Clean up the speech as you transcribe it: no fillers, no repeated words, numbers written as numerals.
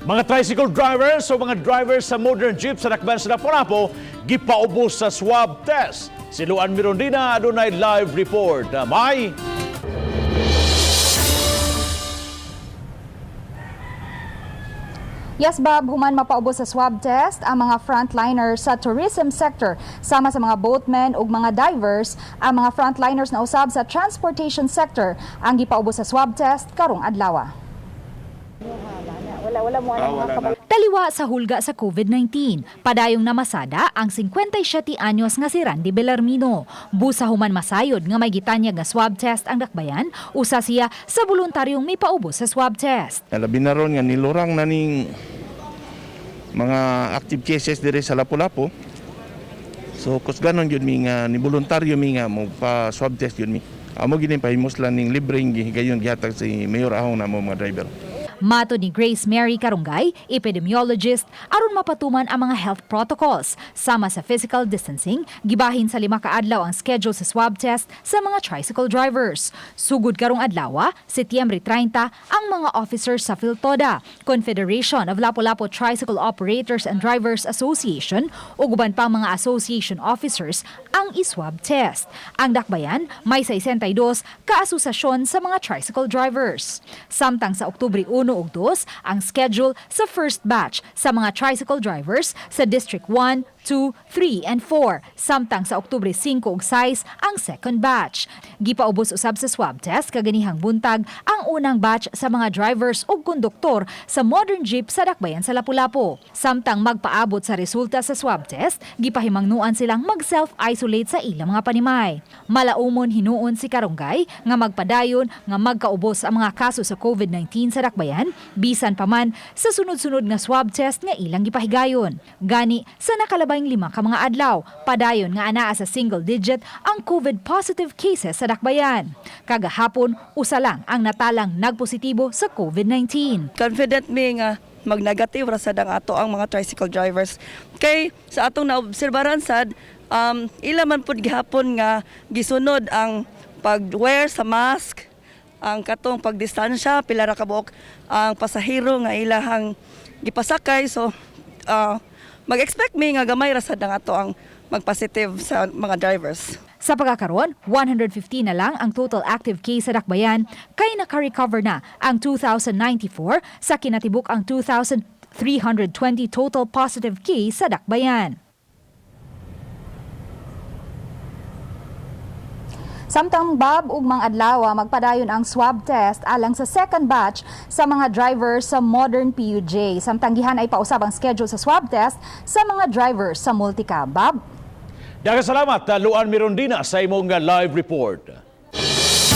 Mga tricycle drivers o mga drivers sa modern jeep sa Dakbayan sa Lapu-Lapu gipaubos sa swab test. Si Luan Mirondina adunay live report. May Yes, Bob, human mapaubos sa swab test ang mga frontliners sa tourism sector sama sa mga boatmen ug mga divers. Ang mga frontliners na usab sa transportation sector ang gipaubos sa swab test karong adlaw. Taliwa sa hulga sa COVID-19, padayong namasada ang 57 anyos nga si Randy Belarmino. Busa human masayod nga may gitanyag nga swab test ang dakbayan, usa siya sa voluntaryong mipaubos sa swab test. Labi na ron nga nilurang na ning mga active cases dire sa Lapu-Lapu. So kusganon gyud mi nga ni voluntaryo mi nga mo pa swab test gyud mi. Amo gini pahimuslan ning libreng gihigayon gihatag si Mayor Ahong namo mga driver. Mato ni Grace Mary Karunggay, epidemiologist, aron mapatuman ang mga health protocols. Sama sa physical distancing, gibahin sa 5 ka adlaw ang schedule sa swab test sa mga tricycle drivers. Sugod karong adlaw, Setyembre 30, ang mga officers sa Philtoda, Confederation of Lapu-Lapu Tricycle Operators and Drivers Association, ug uban pang mga association officers ang iswab test. Ang dakbayan may 62 kaasosasyon sa mga tricycle drivers. Samtang sa Oktubre 1 ug 2 ang schedule sa first batch sa mga tricycle drivers sa District 1, 2, 3 and 4. Samtang sa Oktubre 5 ug 6 ang second batch. Gipaubos usab sa swab test kaganihang buntag ang unang batch sa mga drivers ug konduktor sa modern jeep sa dakbayan sa Lapu-Lapu. Samtang magpaabot sa resulta sa swab test, gipahimangnuan silang mag-self-isolate sa ilang mga panimay. Malaumon hinuon si Karunggay nga magpadayon nga magkaubos ang mga kaso sa COVID-19 sa dakbayan, bisan pa man sa sunod-sunod nga swab test nga ilang gipahigayon. Gani sa nakalabay 5 ka mga adlaw, padayon nga anaa sa single digit ang COVID positive cases sa dakbayan. Kagahapon, usa lang ang natalang nagpositibo sa COVID-19. Confident mi nga mag-negative ra sad ang ato ang mga tricycle drivers. Kay sa atong naobserbaran sad, ila man pud gihapon nga gisunod ang pag-wear sa mask, ang katong pagdistansya, pila ra ka buok ang pasahero nga ilahang gipasakay. So mag-expect mi nga gamay ra sad ang ato ang mag-positive sa mga drivers. Sa pagkakaroon, 150 na lang ang total active case sa dakbayan kay naka-recover na ang 2,094 sa kinatibuk ang 2,320 total positive case sa dakbayan. Samtang, Bob, ugmang adlaw magpadayon ang swab test alang sa second batch sa mga drivers sa modern PUJ. Samtang gihan ay pausab ang schedule sa swab test sa mga drivers sa multicab. Bob? Daghang salamat, Luan Mirondina, sa imong live report.